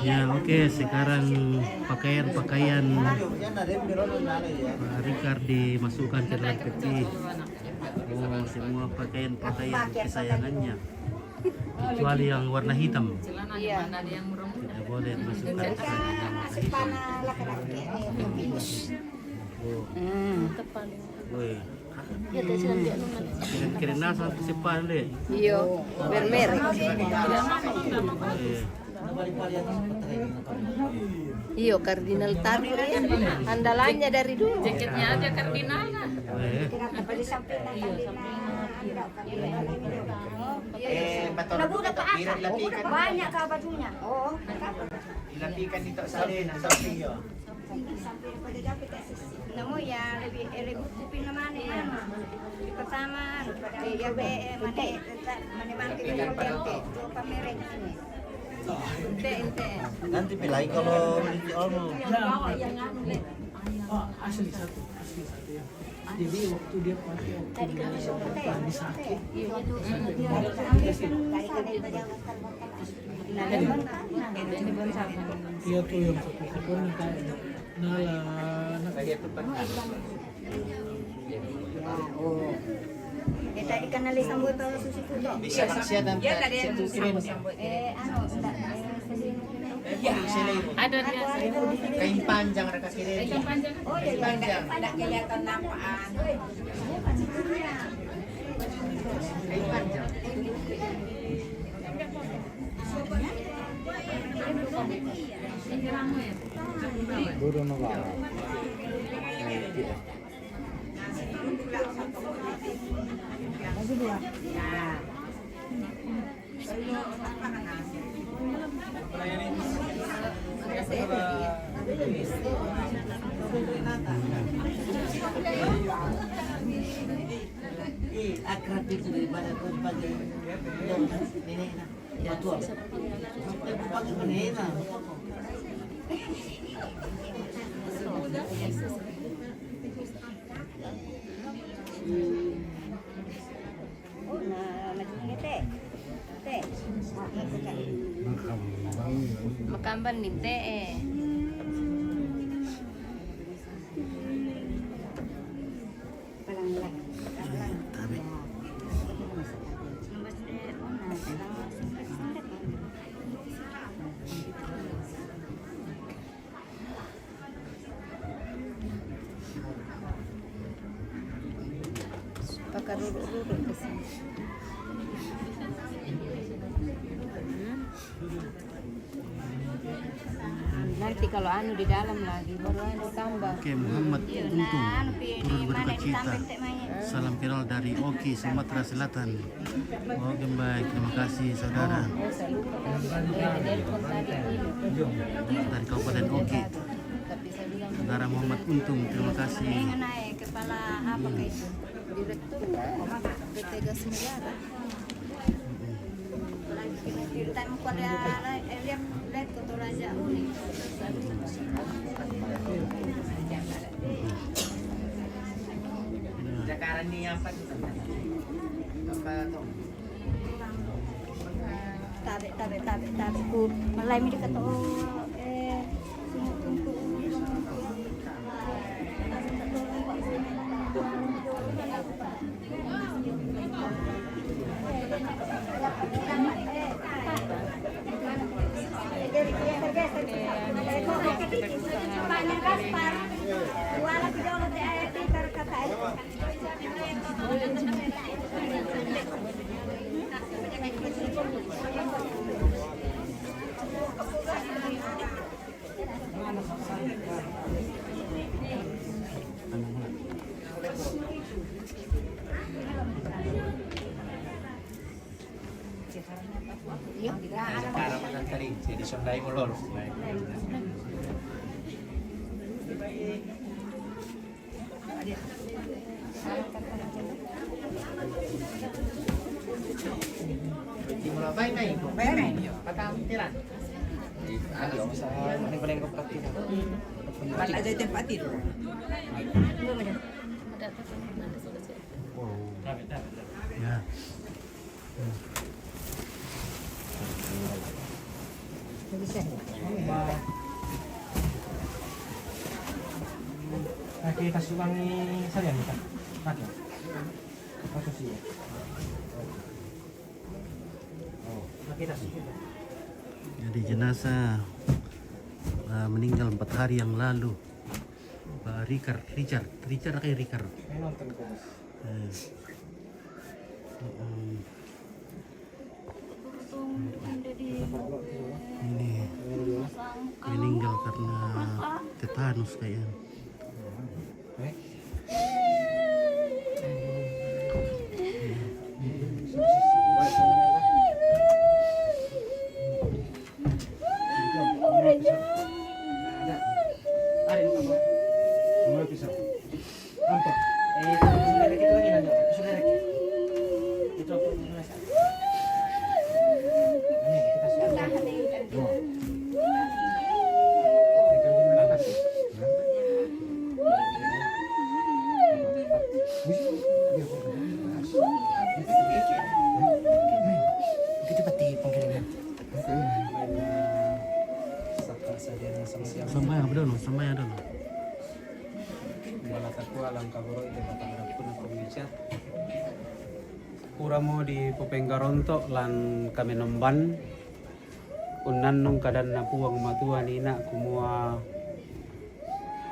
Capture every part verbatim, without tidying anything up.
Ya, oke, sekarang pakaian-pakaian, eh, Rikard dimasukkan ke dalam peti. Oh, semua pakaian-pakaian kesayangannya. Kecuali yang warna hitam. Iya. Tidak boleh dimasukkan pakaian yang warna hitam. Oh. Hmm. Woi. Keren-keren nasa sepan deh. Iyo, bermerek. Iya. Iyo, Kardinal Tarno ya. Andalannya dari dulu. Jaketnya aja kardinal, nah. Eh. Eh, empat orang. Banyak kah bajunya? Oh. Dilapikan di tak sana, samping ya. Namo ya lebih, eh, lebih kuping nama ni, anu. Pertama, eh, ya, eh, eh, mane, eh, mane, mane, mane, mane, mane, mane, Ente, ente. Nanti pilih kalau di Olmo. Yang bawa, yang anu, Le. Oh, asli satu, asli satu ya. Jadi waktu dia pakai, waktu dia lagi sakit. Iya, itu. Iya, tuh yang satu-satunya kayak nala, nak kayak tempat. Eh, tadi kan ada sambut atau susu tuh? Bisa, Pak, siap dan. Iya, tadi yang sambut, sambut. Eh, anu, enggak, eh, sini. Iya. Sini. Ada dia. Kain panjang ada kaki. Kain panjang. Oh, iya, iya. Kain panjang. Enggak kelihatan nampak, anu. Kain panjang. Guru no. Eh, akrab itu daripada kau dipanggil nenek. Ya, betul. Tapi bukan nenek. Oh, nah, macam ni, Teh. Teh. Makamban ni, Teh, eh. Tabe. Pakaruruk-ruruk ke sini. Hmm. Nanti kalau anu di dalam lagi, baru anu tambah. Oke, Muhammad Untung, turut berduka cita. Salam kenal dari Oki, Sumatera Selatan. Oke, baik, terima kasih, saudara. Dari Kabupaten Oki. Saudara Muhammad Untung, terima kasih. Ini naik kepala apa kayak itu? Direktur, ya. P T Gas Negara. Jakarta ni apa tu? Apa tu? Tabe, tabe, tabe, tabe. Ku, malai mi dekat tu. Eh, tunggu, tunggu. Iya. Sekarang kan tadi, jadi sondai molor. Di mula baik naik, baik naik. Patang tiran. Ada yang bisa, ini paling kau praktik. Mana ada tempat tidur? Ya. Pakai tas uang ni saya ni, Kak. Pakai. Pakai sih ya. Oh, pakai tas. Jadi jenazah, uh, meninggal empat hari yang lalu. Pak Rikar, Richard, Richard kayak Rikar. Saya nonton terus. Eh. Mm-mm. Ini meninggal karena tetanus kayaknya. Sampai apa dulu? Sampai apa dulu? Mala takua lan kaboro' ite batang rapuna pamica. Puramo dipopenggaronto' lan kamenomban unnannung kadanNa Puang Matua, Nina', kumua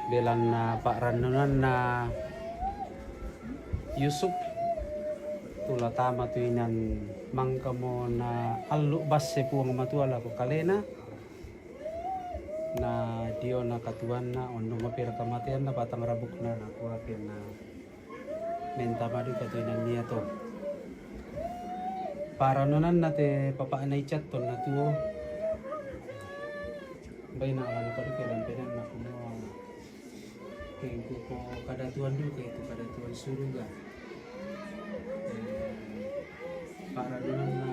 belanna pa'rannunanna Yusuf tu la tama tu inan mangkamo naallu' basse Puang Matua lako kalena, na diona katuoanna ondong mapira kamateanna batang rabukna, nakua kenna mentama duka tu inan iato. Pa'rannunanna te papa'na Icat tonna tuo, baina' la napaduka lan penaanna kumua, kengkuko kadatuan duka itu, kadatuan suruga. Eh, pa'rannunanna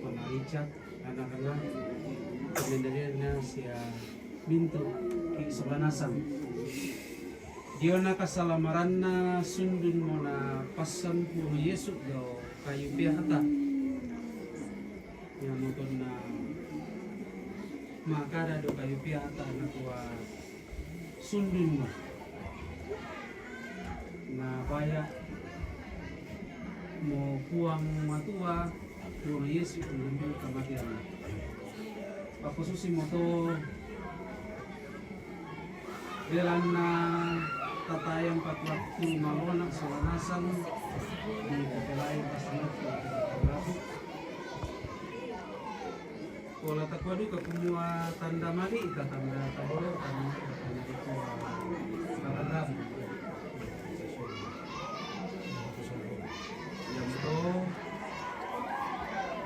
Mama Icat, anakna, pamendadianna sia mintu' ki sola nasang. Diona kasalamaranna sundunmo napassan Puang Yesu dao kayu pea'ta. Iamoto na makada dao kayu pea'ta, nakua, sundunmo. Na baya' mo Puang Matua, Puang Yesu, tu lumbi' kamatean. Pakkususimoto belanna tatayang patuattu malona sola nasang di kapelai pasangattu. Pola takua duka kumua tanda mali', tanda kaboro', tanda, tanda dikua tanda. Iamoto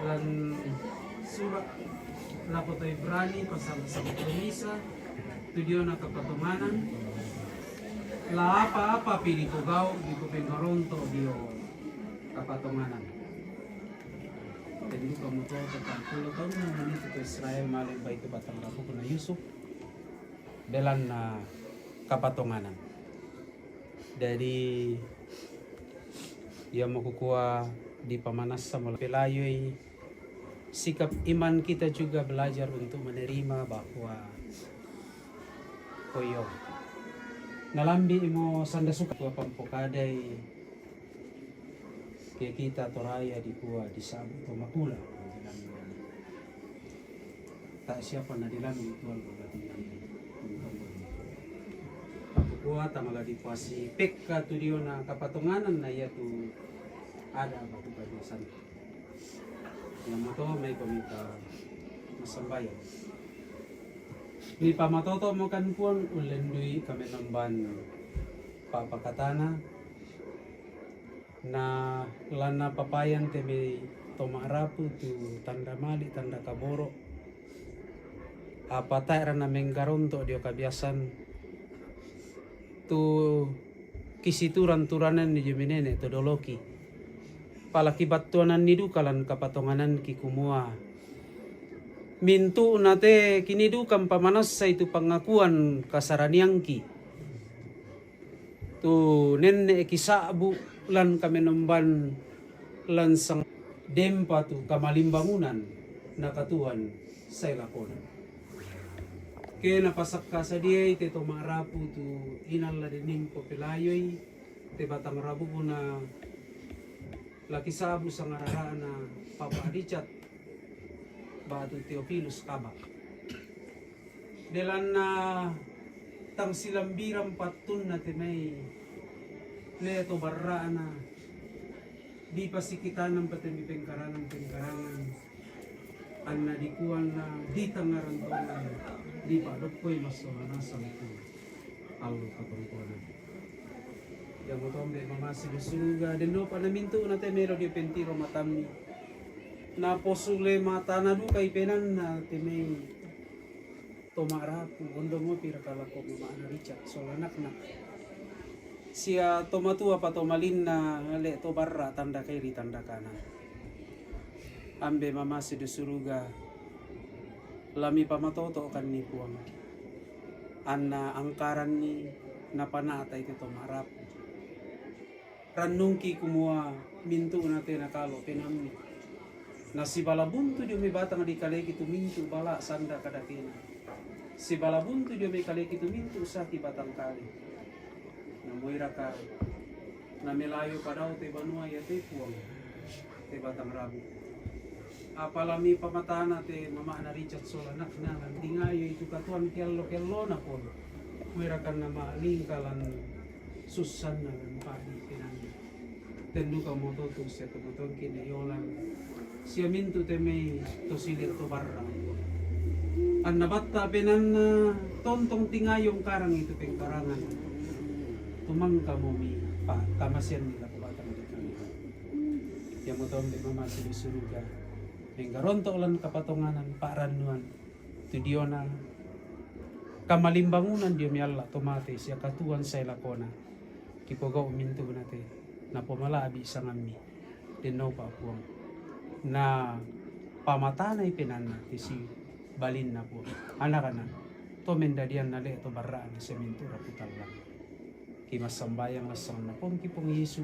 lan sura' lako to Ibrani pasal sampulumisa, tu diona kapatonganan, la apa-apapi dipogau' dipopenggaronto' dio kapatonganan. Tendukamoto patangpulo taunna menitu to Israel male umbai tu batang rabukna Yusuf, belanna kapatonganan. Jadi, iamo kukua dipamanassamo pelayoi sikap iman kita juga belajar untuk menerima bahwa, oh iyo, nalambi'mo sanda suka kua pampokadai, ke kita Toraya dikua disa'bu to makula. Ta' siapa na dilalui Tuhan berarti. Kukua tang la dipasipekka tu diona kapatonganan na iatu ada batu kabiasan. Iamoto maiko mita massambayang. Mipamatoto'mo kan Puang ullendui kamenomban pa'pakatana, na lanna papayan te mai to ma'rapu tu tanda mali', tanda kaboro', apa tae'ra namenggaronto' dio kabiasan tu kisituran-turananni dio mai nene' to doloki. Pala kibattuananni duka lan kapatonganangki kumua, mintu'na te kini duka mpamanassai tu pangakuan kasaraniangki. Tu nenne' kisa'bu lan kamenomban lan sang-, dempa tu kamalimbangunan nakatuoan. Sai lakona. Ke napasakka sadiai te to ma'rapu tu inalla dening ko pelayoi, te batang rabukuna laki sabu sangarara'na Papa Richard batu Theophilus Kaba. Delanna tang silambiran pattunna te mai le to barra'na di pasikitanang patembi pengkarangan-pengkarangan. Anna dikuanna di tangngarang tongan, di padokkoi massola nasang tu allo katongkona. Iamoto Ambe' mamase di suruga, denno pa namintu na te melo dio pentiro matammi. Naposule matana duka ipenanna te mai to ma'rapu, ondong opi raka lako mama'na Richard sola anakna. Sia to matua pa to malinna le to barra tanda kairi tanda kanan. Ambe' mamase di suruga, lami pamatoto'kanni Puang. Anna angkaranni napanatai te to ma'rapu. Rannungki kumua mintu'na te nakalo penammi. Nasibala buntu dio mai batang di kaleki tu mintu bala sanda kadakena. Sibala buntu dio mai kaleki tu mintu saki batang kale. Namoi raka namelayo padao te banua ia te Puang, te batang rabu. Apalami pamatana te mama'na Richard sola anakna, nantingayo itu katuan kello-kellona pole. Moi raka nama'lingkalan sussanna lan padi penanna. Tenduka mototu sia tomatoangki ne yolan sia mintu te mai to sile to barrang. Anna batta penanna tontong tingayo angkarang itu pengkarangan. Tumangka momi pa tamasianni lako batang di kami. Iamoto Ambe' mamase di suruga, menggaronto' lan kapatonganan pa'rannuan tu diona kamalimbangunan dio mai alla to mate sia katuan sai lakona. Kipogau' mintu'na te napomala'bi' sangammi. Denno pa Puang, na pamatanai penanna te sibalinna Puang. Anakna to mendadianna le to barra'na sia mintu rapu tallang. Ki massambayang nassanganna Puangki Puang Yesu.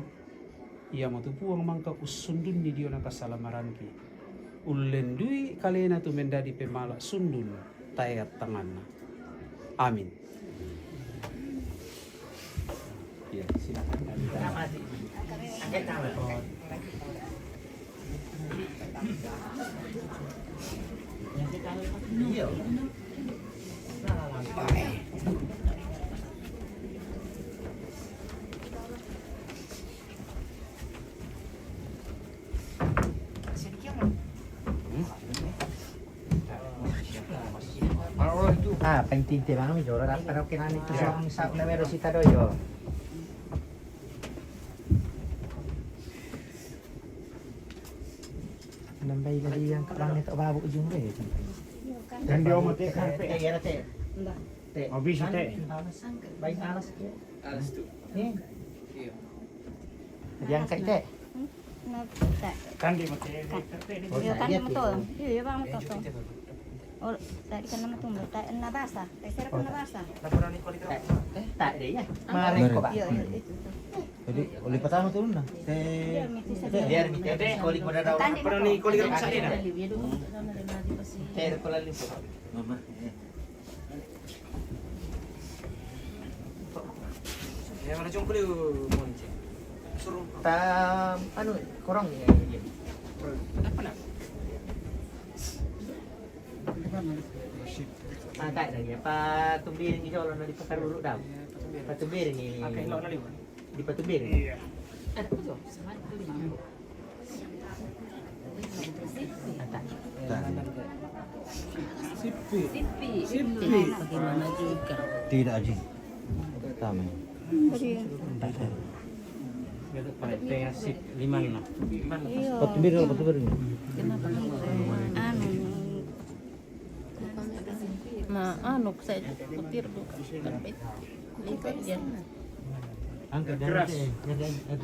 Iamotu Puang mangka ussundunni diona kasalamaranki. Ullendui kalena tu mendadi pemala' sundun taeat tanganna. Amin. Iya, silakan. Iya. Ah, penting te bang mi jolo dapat oke nani tu suang sa na mero sita doyo. Nambai lagi yang kerang itu babu ujung deh. Dan dia mau te karpe. Eh, iya, te. Te. Habis, te. Baik alas, te. Alas tu. Eh. Iya. Diangkat, te. Hmm? Nah, te. Kan dia mau te. Iya, kan dia mau to. Iya, iya, bang, mau to. Oh, tadi kan nama tunggu. Tak, na basa. Tak, saya kan na basa. Tak, tak deh, ya. Mari, kok, Pak. Iya, iya, itu. Jadi, oleh pertama turun, nah. Te. Biar mi te, koli pada daun. Tadi pernah ni koli kan saya dah. Te, koli lipo. Mama. Ya, mana cuma koli monce. Suruh. Tam, anu, korong ya. Apa nak? Ah, tak ada ya. Pak Tumbiring ni jolo na di Pasar Uruk dah. Pak Tumbiring ni. Oke, lo na di mana? Di Patubir. Iya. Sipi. Sipi. Bagaimana juga? Tidak, Aji. Tama. Tadi. Tengah sip lima enam. Iya. Patubir, Patubir. Kenapa? Anu. Nah, anu, saya petir tuh. Lipat ya. Angkat dari keras.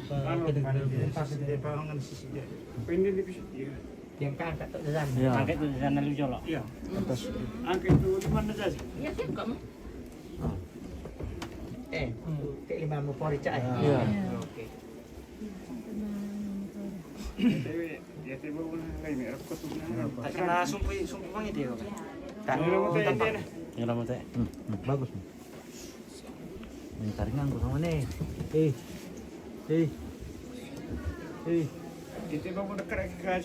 Anu, dia pangan sisi dia. Pendek di sisi dia. Yang angkat tuh di sana. Iya. Angkat tuh di sana lu jolo. Iya. Atas. Angkat tuh di mana saja? Iya, siap kamu. Eh, kayak lima mau pori cak. Iya. Oke. Tapi, Ete bau na, lai merah kau tu na. Tak kena sumpui, sumpui bang itu ya. Tak. Ini rambut ente na. Ini rambut ente. Hmm, hmm, bagus nih. Ini taringan ku sama nih. Eh. Eh. Eh. Ete bau na kara kara.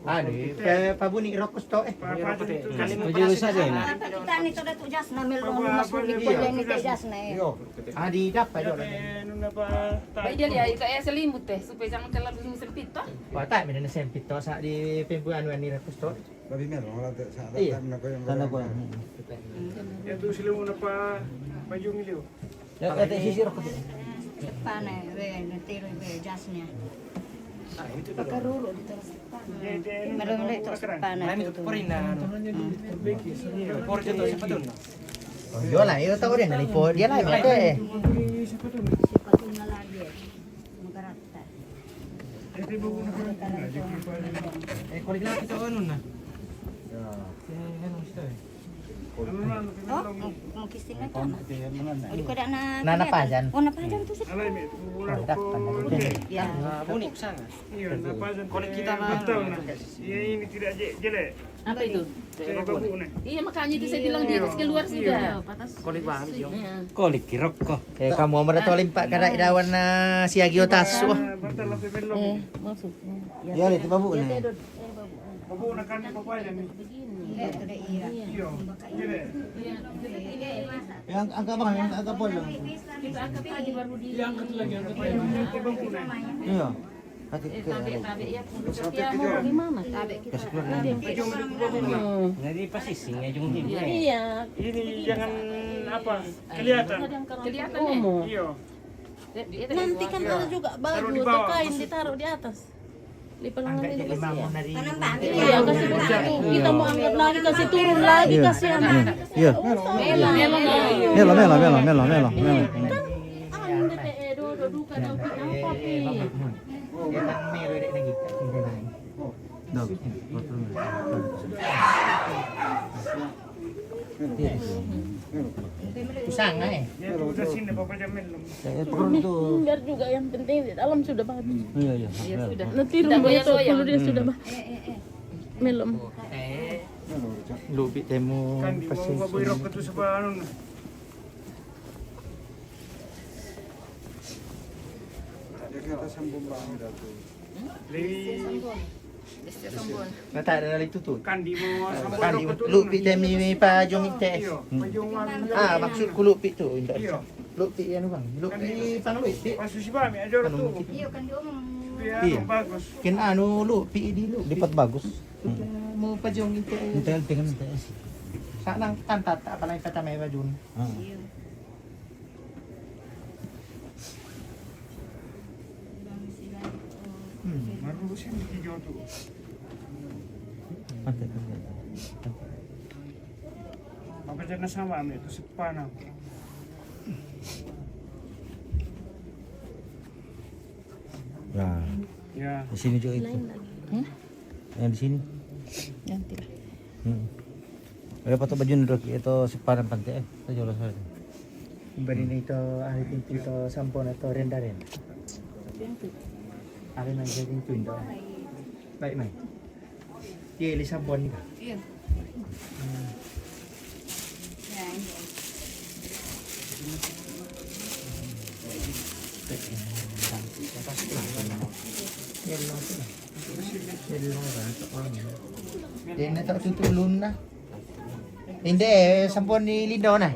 Ade, pa, pa buni rokos to, eh. Pa, pa, tu, tu, kali mau tujuh saja ini. Tapi tani tu dah tu jas na melo. Apa, apa, masuk di apa, pole ni apa, te jas na, eh. Yo. Adi dapat yo. Anu na pa. Baik dia lihat, itu eh selimut teh, supaya jangan terlalu sempit toh. Wah, tak, mina sempit toh, sa di pembu anu ni rokos to. Lebih melo lah, tak, sa, iya. Tak, nak yang sana gua. Yang tu selimut na pa, baju ni liu. Ya, ya, tak sisi rokos. Sepane, we, nanti we jasnya. Pakaruru di terus sepane. Melo melo itu sepane. Lain itu tu. Perina, anu. Por jatuh siapa tu? Oh, yo lah, itu tahu dia, dari por dia lah, betul, eh. Sepatunya lagi. Makarata. Eh, kulit lagi tu anu na. Ya. Eh, anu, situ, eh. Oh, mau, mau kistin na tama. Adi ko da na. Na, na pajan. Oh, na pajan tu sih. Pajan, pajan. Ya. Ah, buni sana. Iya, na pajan. Kalau kita mah. Betul na. Iya, ini tidak je-, jelek. Apa itu? Eh, babu na. Iya, makanya itu saya bilang dia kasih keluar sudah. Kolik bang, yo. Iya. Kolik kirok ko. Eh, kamu mereka tolim pak kada idawan na si Agio Tasu. Batal lah pemilu. Eh, maksudnya. Ya, itu babu na. Babu na kan apa aja ni? Iya, itu deh, iya. Iya. Iya. Yang angkat bang, yang angkat apa dong? Kita angkat lagi, angkat lagi. Iya. Hati ke tabe, tabe ya. Dia mau bagaimana? Tabe kita. Kasih keluar. Jadi pasising ya, jung. Iya. Ini jangan apa? Kelihatan. Kelihatan, eh? Iya. Nanti kan ada juga baju atau kain ditaruh di atas. Di pelanggan ini kasih ya. Iya, kasih begitu. Kita mau angkat lagi, kasih turun lagi, iya, kasihan. Iya. Iya. Melo, melo, melo, melo, melo, melo. Kan angin D P E, do, do, duka, do, pi, apa, pi? Dong. Usang, eh. Ya, itu udah sini, Bapak jamin. Ya, turun tuh. Biar juga yang penting di dalam sudah bagus. Iya, iya. Iya, sudah. Nanti rumah itu kalau dia sudah bagus. Melom. Lubi temu. Kan di bawah boy rokok tu sebab anu. Dia kata sambung bang dah tu. Lagi. Nata ada lagi tutu. Kan di bawah sambung. Kan di lu pi temi mi pajong ite. Iya, pajong anu. Ah, maksudku lu pi tu, indak. Iya. Lu pi anu bang. Lu pi pang lu pi. Pas susi bami aja tu. Iya, kan dia omong. Iya. Bagus. Ken anu lu pi di lu. Lipat bagus. Mau pajong ite. Ite dengan ite. Sanang tanta tak apa lagi kata mai pajong. Iya. Hmm, baru sih hijau tu. Ada, ada, ada. Apa jenis sama ambil tu sepana. Ya. Ya. Di sini juga itu. Hmm? Yang di sini. Nantilah. Hmm. Ada foto baju ni, Dok, itu sepadan pantai, eh. Itu jelas sekali. Bari ni itu ahli pintu itu sampon atau renda-renda. Ahli main jadi pintu itu. Baik, main. Iya, ili sampon ni. Iya. Hmm. Ya, ini. Dena tak tutulun na. Inde, eh, sampun ni lindo na.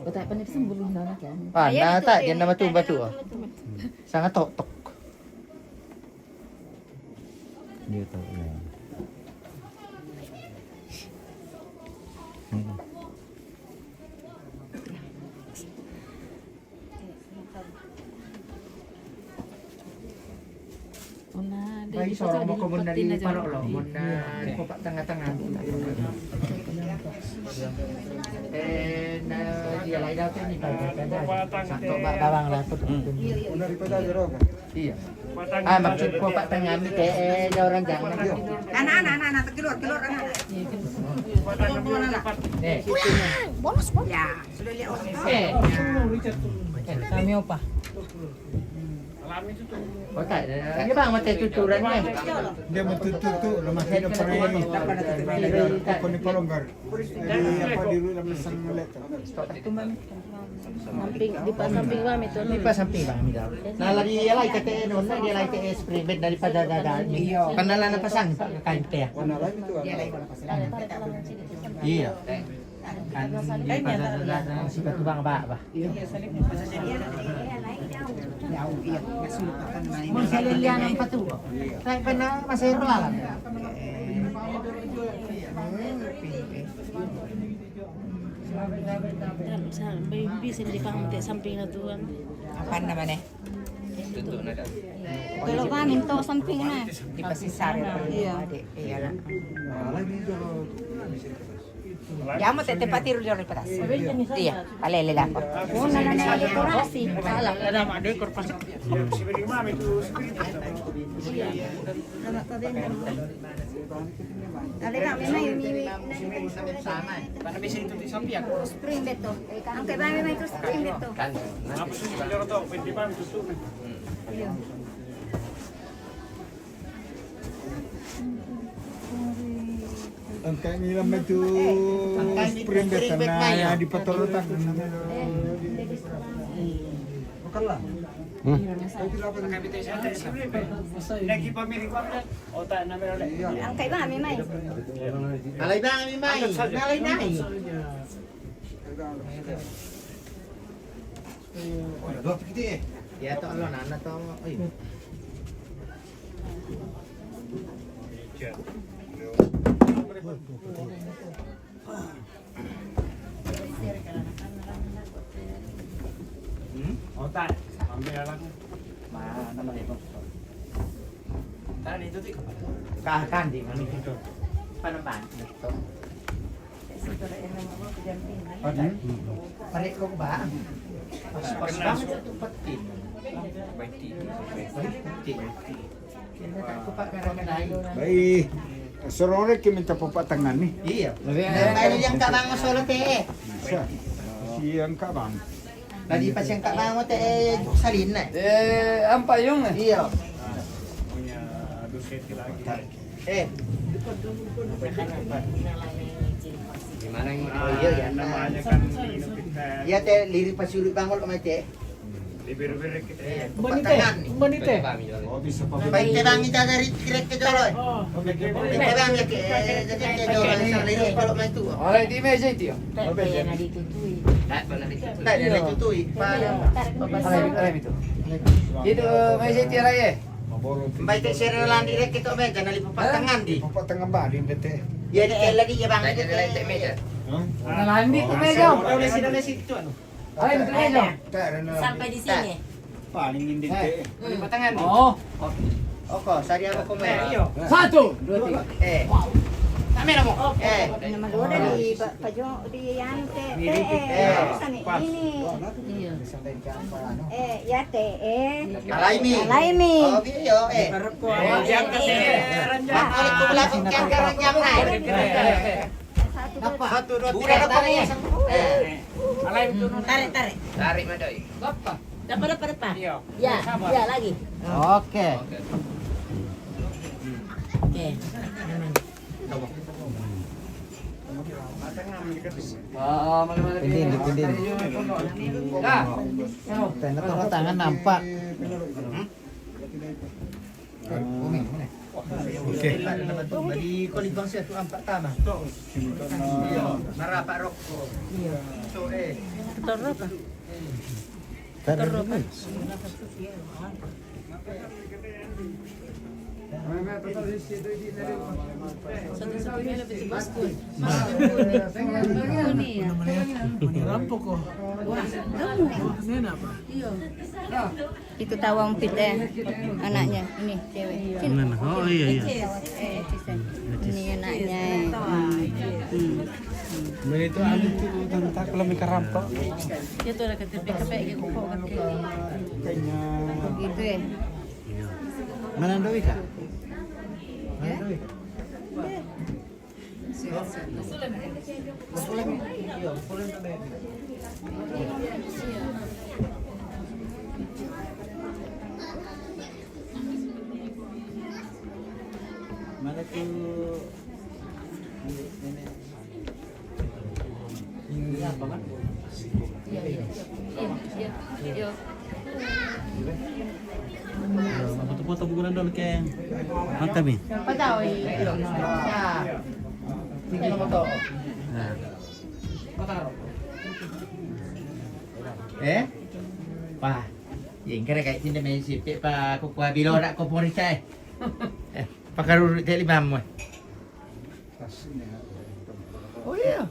Oh, tak pernah disembur lindo na kan? Ah, na tak, dia nama tu batu. Sangat tok tok. Dia tahu ya. Hmm. Baik, seorang mau komun dari Parok lo, mun na kopak tengah-tengah. Eh, na dia lai dapat ni, kopak bawang lah. Iya. Ah, maksud kopak tengah ni, eh, ada orang jangan. Anak, anak, anak, anak, keluar, keluar, anak. Keluar, anak. Eh. Bolos, bolos. Ya, sudah lihat orang. Eh. Kami opa. Otak dia. Dia bang mata tuturan ni. Dia betul-betul tu, lemak hidup orang ini. Kau ni pelonggar. Jadi apa di dalam pesan letter? Samping, di pa-, samping bang itu. Di pa-, samping bang itu. Nah, lagi ya lah, kata Nona, dia lah, kata spring bed daripada dada ni. Iya. Pandai lah nak pasang, Pak, kain teh. Iya. Kan daripada dada, dada, si batu bang, Pak, Pak. Masih ada liang apa tu? Saya pernah masih berlalang. Bisa, bisa dipaham tak samping lah tuan. Apa namanya? Kalau kami tu samping nah. Di pasisar ya. Iya. Iya lah. Ya, mau tete patiru di patas. Iya, alele lah. Oh, nana dekorasi. Salah. Ada mak dekorasi. Ada mak memang ini. Karena bisa itu di samping aku. Spring bed tu. Angkat bang memang itu spring bed tu. Apa sih kalau tahu? Pwede ba ito? Iya. Ang kami lang may tu spring bed na di patolotan. Bukan lah. Hmm. Lagi pamili ko ang otak na meron. Ang kaiba, may may. Alay ba, may may? Alay na eh. Dua piti eh. Ya to, alo na, na to. Ay. Hmm? Otak, ambil alatnya. Mana mereka? Kan itu tuh kepala. Kan, kan, di mana itu? Panembahan. Betul. Pare ko ba? Pas, pas banget itu peti. Peti. Peti. Baik. Sorore ki minta popa tangan ni. Iya. Nah, yang ka bang solo te. Siya. Siya ka bang. Tadi pas yang ka bang te, eh, salin na. Eh, ampa yung eh. Iya. Eh. Gimana yang mau dipanggil ya? Namanya kan Lino kita. Iya, te, liri pasulu bangol, Om, te. Libir-libir kita. Iya, Mbak Nite, tangan. Mbak Nite. Oh, bisa pakai. Baik, te bang kita dari kirek ke jolo. Oh. Baik, te bang ya, ke, jadi ke jolo, asal liri kalau main tu. Oleh di meja itu ya? Tak pernah ditutui. Tak pernah ditutui. Tak pernah ditutui. Pak. Alay, alay mi to. Ito, meja iti, alay eh. Mbay te sere landi rek ito meja, nali papatangan di. Papatangan ba, di bete. Ya, di, eh, lagi ya, Bang. Tanya nila ito meja. Hah? Nalandi ko meja. Udah, udah, sini, udah, sini, itu, anu. Alay, ito meja. Sampai di sini. Paling hindi te. Papatangan di. Oh. Oko, sari ako ko meja. Satu, dua, tiga. Eh. Kami na mo. Eh. Ano, maluda di, pa, pa, di, ano, te, te, eh. Eh. Ano sa ni, ini? Iya. Eh, ya te, eh. Alay mi. Alay mi. Oh, biyo, eh. Balik ko pala kung kaya karang niya, eh. Satu, dua, tiga. Eh. Alay mi. Tarik, tarik. Tarik, Madoy. Dapat, dapat, dapat. Iya. Ya, ya, lagi. Oke. Oke. Pindin, pindin. Tena toko tangan nampak. Oke. Bali ko libang siya tu ampat tama. Marapa rok. So, eh. Ketor apa? Ketor apa? Satu-satunya lebih bagus. Ini ya. Manirampok ko. Wah, kamu. Ini apa? Iya. Itu tawang pit eh. Anaknya, ini cewek. Sini. Mana? Oh, iya, iya. Eh, eh, sini. Ini anaknya. Hmm. Hmm. Nah, itu anu tu, tentang kalau mika rampok. Dia tu ada kata, kata, kata, kata. Begitu ya. Mana Dewi, Kak? Mana Dewi? Iya, iya. Iya, iya. Iya. Foto-foto buku dulu, Keng. Mantap, Mi. Patau, iya. Ya. Tinggi foto. Nah. Eh? Pa. Yang kira kayak cinta main sipit, pa. Aku kuah bilo nak kau pun ricai. Eh, pakaruru te limamu. Oh iya.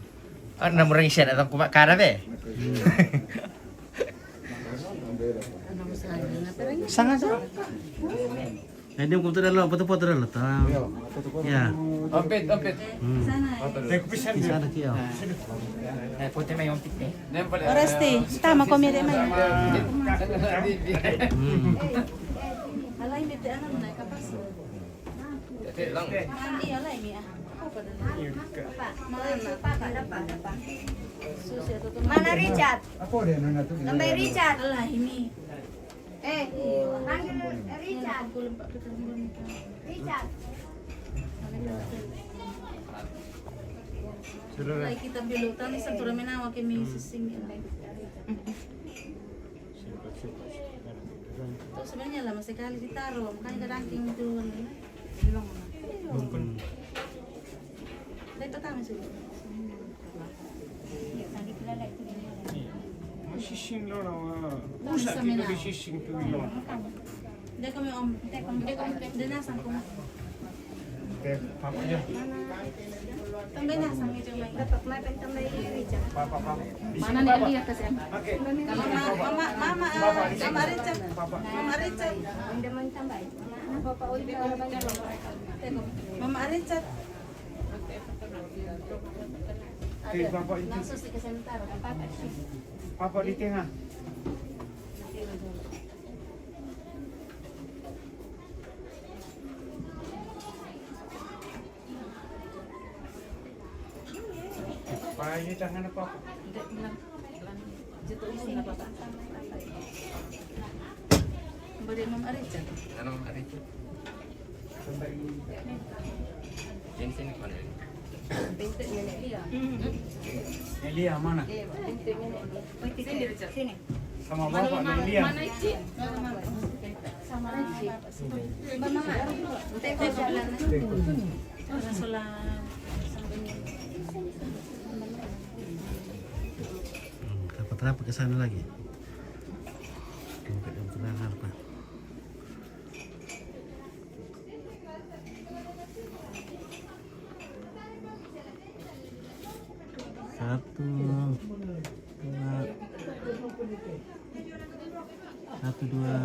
Ah, namu orang isya datang kumak kada be. Sangat tu. Eh, dia kutu dalam, foto-foto dalam. Ya. Ompet, ompet. Hmm. Di sana kio. Eh, putih mai ompet ni. Orasti, tama ko mire mai. Hmm. Alai mete anak naik kapas. Mana Richard? Tambah Richard. Eh, panggil Richard. Richard. Kita bilang tadi satu rame nawa ke mi sising. Tuh sebenarnya lama sekali ditaruh, makanya kadang ting itu. Dari pertama sudah. Masih sing lo nawa. Usah kita di sising tu lo. Dia kami om, dia kami, dia kami, dia nasang kami. Oke, apa aja? Tambah nasang itu mai. Dapat mai pen tambah Richard. Papa, papa. Mana nih dia kasihan? Oke. Mama, mama, mama, mama Richard. Papa. Mama Richard. Anda mau tambah? Papa Oli kalau banyak. Mama Richard. Oke, papa itu. Langsung sih ke sementara. Papa di tengah. Pakai tangan apa? Tidak bilang. Jatuh usun apa, Pak? Beri Mama Richard. Halo, Mama Richard. Yang sini mana? Bentuk nenek dia. Elia mana? Iya, bentuk nenek dia. Sini, Richard. Sini. Sama bapak dulu dia. Mana Ici? Sama Ici. Hmm, rapat-rapat ke sana lagi. Buka jam terang apa? Satu, dua, satu, dua.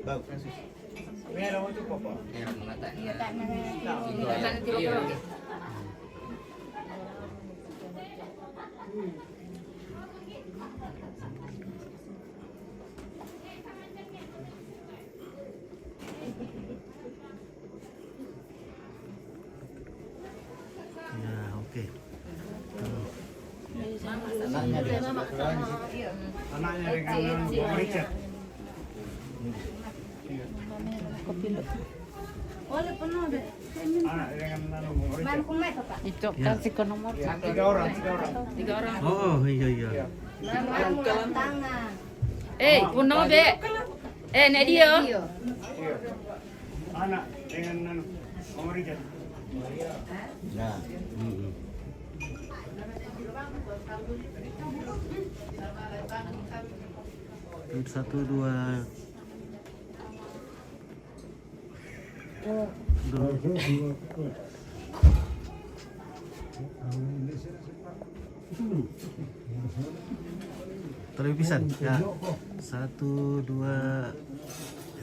Bagus. Merah itu apa? Merah mata. Iya, tak merah. Iya. Ya, oke. Anaknya dengan Richard. Kopi lu. Anak dengan anu, Richard. Itu kasih ke nomor. Iya, tiga orang, tiga orang. Tiga orang. Oh, iya, iya. Iya. Eh, kuno be. Eh, nek dia. Iya. Anak dengan anu, Mama Richard. Nah. Mm-mm. Satu, dua. Dua. Terlebih pisan. Ya. Satu, dua.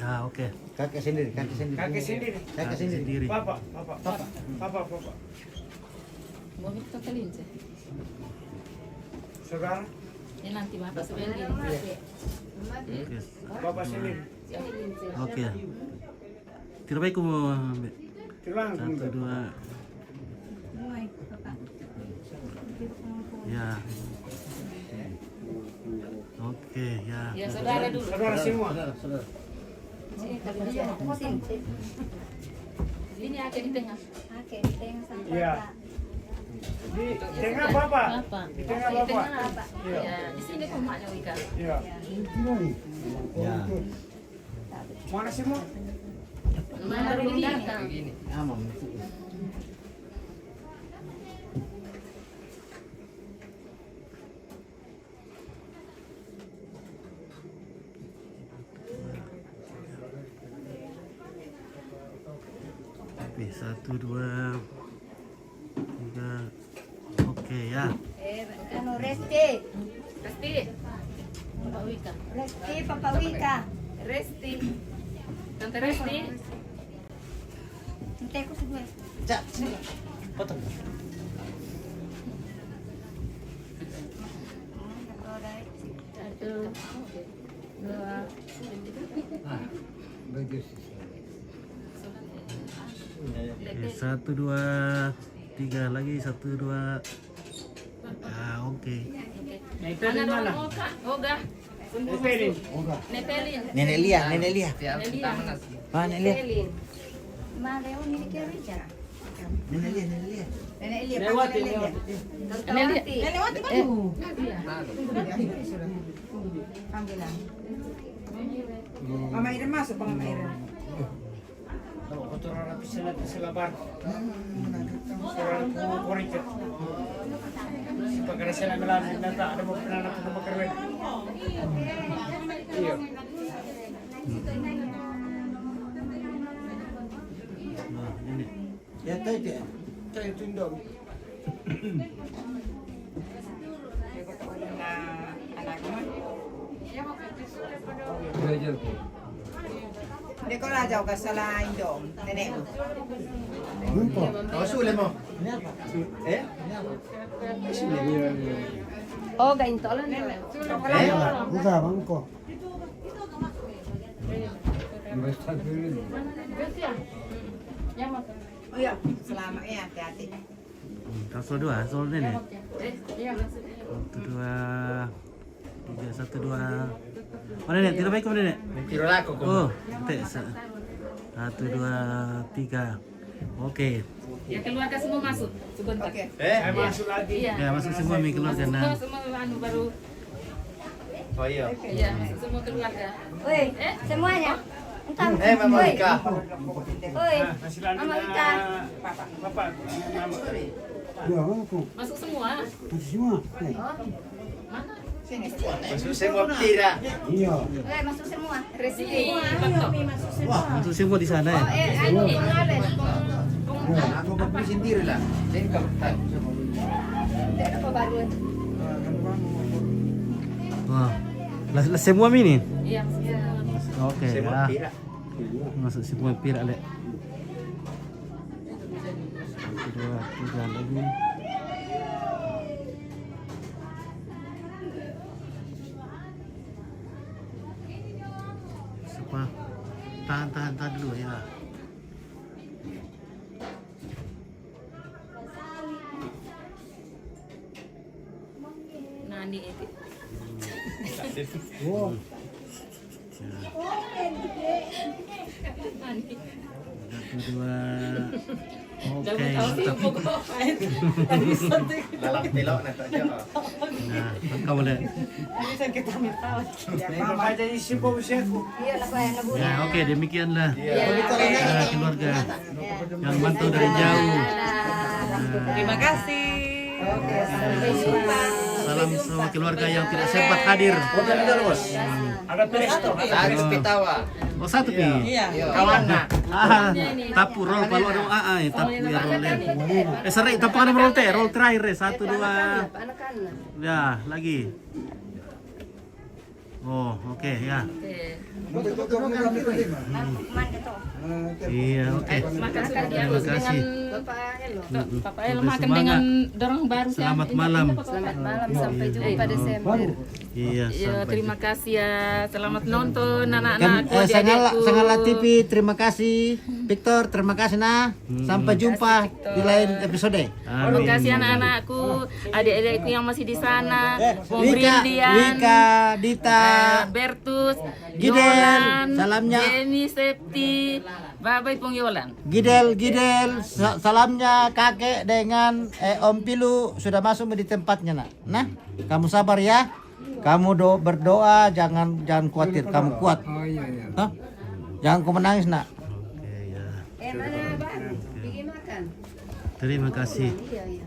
Ya, oke. Kakek sendiri, kakek sendiri. Kakek sendiri. Kakek sendiri. Bapak, bapak, bapak, bapak, bapak. Mau minta kelinci. Saudara? Ini nanti bapak sebenarnya. Oke. Bapak sendiri. Oke. Tira baik ku mau ambil. Tira baik ku. Satu, dua. Ya. Oke, ya. Ya, saudara dulu. Saudara semua. Saudara, saudara. Sini, tapi dia. Sini. Sini, Ake, di tengah. Ake, di tengah sama Bapak. Di tengah Bapak. Bapak. Di tengah Bapak. Iya. Ya, di sini kok maknya, Wika. Iya. Ya. Mana semua? Mana belum datang? Aman. Oke, satu, dua, tiga. Oke, ya. Eh, anu, Resti. Resti. Papa Wika. Resti, Papa Wika. Resti. Tante Resti. Nanti aku sebelah. Cak, sini. Potong. Satu, dua. Nah, bagus. Oke, satu, dua, tiga lagi, satu, dua. Ah, oke. Nah, itu di mana? Oga. Nepelin. Nepelin. Nenek Lia, Nenek Lia. Nenek Lia. Ah, Nenek Lia. Nepelin. Mana yang ini kira? Nenek Lia, Nenek Lia. Nenek Lia, Nenek Wati, Nenek Lia. Nenek Wati. Nenek Wati baru. Panggilan. Mama Ida masuk, Mama Ida. Kotoran api sila, sila bar. Kotoran api korek. Siapa kena sila melan, nanti ada mau kenal aku sama kerwen. Iya. Nah, ini. Ya, tayo, tayo. Tayo, tundog. Hindi ko na daw kasalain doon. Nenek mo. Ano po? Oh, sule mo. Eh? Sule mo. Oh, gaintolan na. Eh? Uga, bangko. Iya, selamat ya, hati-hati. Hmm, taso dua, taso nenek. Satu, dua, tiga, satu, dua. Oh, nenek, tiro baik, nenek? Tiro lako, ko. Oh, tek, sa-, satu, dua, tiga. Oke. Ya, keluarga semua masuk sebentar. Oke. Eh? Saya masuk lagi. Iya. Ya, masuk semua, mi keluarga, semua, nah. Semua, anu, baru. Oh, iya. Iya, masuk semua keluarga. Woi, semuanya. Entah. Eh, Mama Wika. Woi, Mama Wika. Bapak, Mama. Masuk semua. Masuk semua. Eh. Oh, mana? Masuk semua pira. Iya. Eh, masuk semua. Rezeki. Wah, masuk semua di sana ya? Oh, eh, anu, pengalen. Aku berpikir sendiri lah. Saya enggak tahu. Wah, lah, lah semua mi ni? Iya, masuk semua. Oke, semua ya. Pira. Masuk semua pira, Lek. Satu, dua, tiga lagi. Siapa? Tahan, tahan, tahan dulu ya. Nani itu? Wow. Satu, dua. Oke, mantap. Lalang tilok na to, Jo. Nah, engkau boleh. Iya, lah, Pak, yang ngebunuh. Ya, oke, demikianlah. Iya. Nah, keluarga yang mantau dari jauh. Nah. Terima kasih. Salam sama keluarga yang tidak sempat hadir. Ada Pitawa. Oh, satu pi. Iya. Kawan. Ah, tapu roll, kalau ada, ah, ah, tapu ya roll deh. Eh, seri, tapu ada roll teh, roll terakhir deh. Satu, dua. Ya, lagi. Oh, oke, ya. Oke. Iya, oke. Terima kasih. Terima kasih. Bapak Elo. Bapak Elo makan dengan dorong baru. Selamat malam. Selamat malam, sampai jumpa Desember. Iya, terima kasih ya. Selamat nonton anak-anak. Sangala T V, terima kasih. Victor, terima kasih, nah. Sampai jumpa di lain episode. Terima kasih anak-anakku, adik-adikku yang masih di sana, Pung Wika, Brillian, Wika, Dita, eh, Bertus, Gidel, Yolan, salamnya. Jamie, Septi, Babai, Pung Yolan. Gidel, Gidel, sa- salamnya kakek dengan eh, Om Pilu sudah masuk di tempatnya, nak. Nah, kamu sabar ya. Kamu do berdoa, jangan jangan khawatir, kamu kuat. Oh iya iya. Hah? Jangan kau menangis, nak. Eh, mana abang? Pergi makan. Terima kasih. Iya, iya.